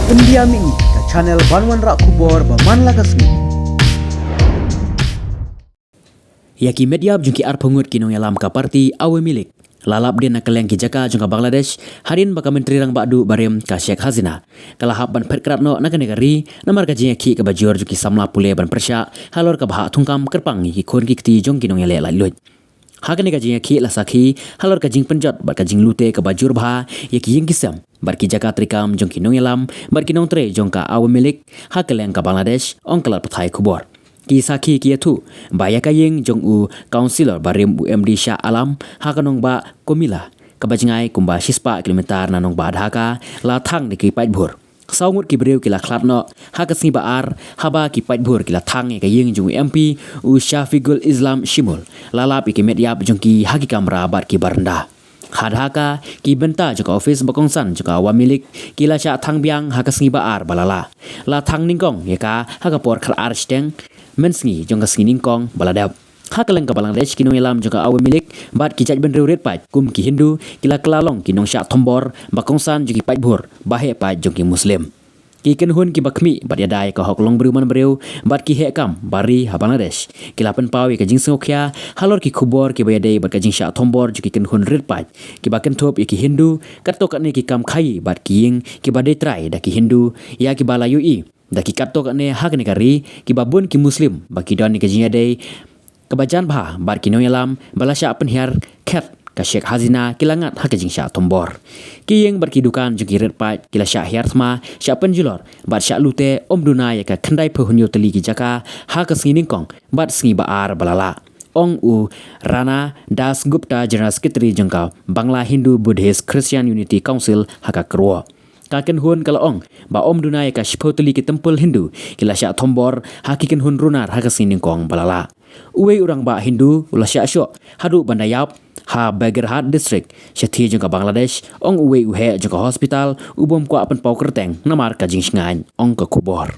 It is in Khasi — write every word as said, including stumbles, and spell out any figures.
India Mini, ka channel ban wanrah khubor ba man la ka sngi. Ïa ki met ïap jong ki arphew ngut ki nongïalam ka party Awami League la lap dien na kylleng ki jaka jong ka Bangladesh, hadien ba ka Myntri Rangbah Duh barim ka Sheikh Hasina ka la hap ban phet krad noh na kane ka ri namar ka jingïakhih kaba jur jong ki samla pule ban pyrshah halor kaba hap thungkam kyrpang ïa ki khun ki kti jong ki nongïaleh laitluid. Ha kane ka jingïakhih la sakhi halor ka jingpynjot bad ka jinglute kaba jur bha ïa ki ïing ki sem bad ki jaka treikam jong ki nongïalam bad ki nongtrei jong ka Awami League ha kylleng ka Bangladesh, ong ka lad pathai khubor. Ki sakhi ki ïathuh ba ïa ka ïing jong u Councillor barim u M D Shah Alam ha ka nongbah Komila, kaba jngai kumba shispah kilometer na nongbah Dhaka, la thang da ki paidbhur. Saw ngut ki briew ki la khlad noh ha ka sngi ba ar haba ki paidbhur ki la thang ïa ka ïing jong u M P u Shafiqul Islam Shimul. La lap ïa ki met ïap jong ki ha ki kamra bad ki baranda. Ha Dhaka, ki bynta jong ka office ba kongsan jong ka Awami League ki la shah thang biang ha ka sngi ba ar ba la lah. La thang nyngkong ïa ka ha ka por khatar shiteng mynsngi jong ka sngi nyngkong ba la dep. Ha kylleng ka Bangladesh, ki nongïalam jong ka Awami League bad ki jaitbynriew rit paid kum ki Hindu ki la kylla long ki nongshah thombor ba kongsan jong ki paidbhur ba heh paid jong ki Muslim. Ki kynhun kiba khmih bad ïada ïa ka hok long briew man briew bad ki heh kam bari ha Bangladesh ki la pynpaw ïa ka jingsngewkhia halor ki khubor kiba ïadei bad ka jingshah thombor jong ki kynhun rit paid kiba kynthup ïa ki Hindu, katto katne ki kam khaïi bad ki ïing kiba dei trai da ki Hindu ïa kiba la ïohi da ki katto katne ha kane ka ri, kiba bun ki Muslim ba ki don ïa ka jingïadei kaba jan bha bad ki nongïalam ba la shah pynhiar khet ka Sheikh Hasina ki la ngat ha ka jingshah thombor. Ki ïing bad ki dukan jong ki rit paid ki la shah hiar thma, shah pynjulor bad shah lute, ym duna ïa ka khyndaiphew hynñiew tylli ki jaka ha ka sngi nyngkong bad sngi ba ar ba la lah, ong u Rana Das Gupta, General Secretary jong ka Bangla Hindu Buddhist Christian Unity Council, ha ka kyrwoh. Ka kynhun ka la ong ba ym duna ïa ka shiphew tylli ki templ Hindu ki la shah thombor ha ki kynhun runar ha ka sngi nyngkong ba la lah. Uwei u rangbah Hindu u la shah shoh haduh ban da ïap ha Bagerhat District, shathie jong ka Bangladesh, ong uwei u heh jong ka hospital, u bym kwah pynpaw kyrteng namar ka jingshngaiñ, ong ka khubor.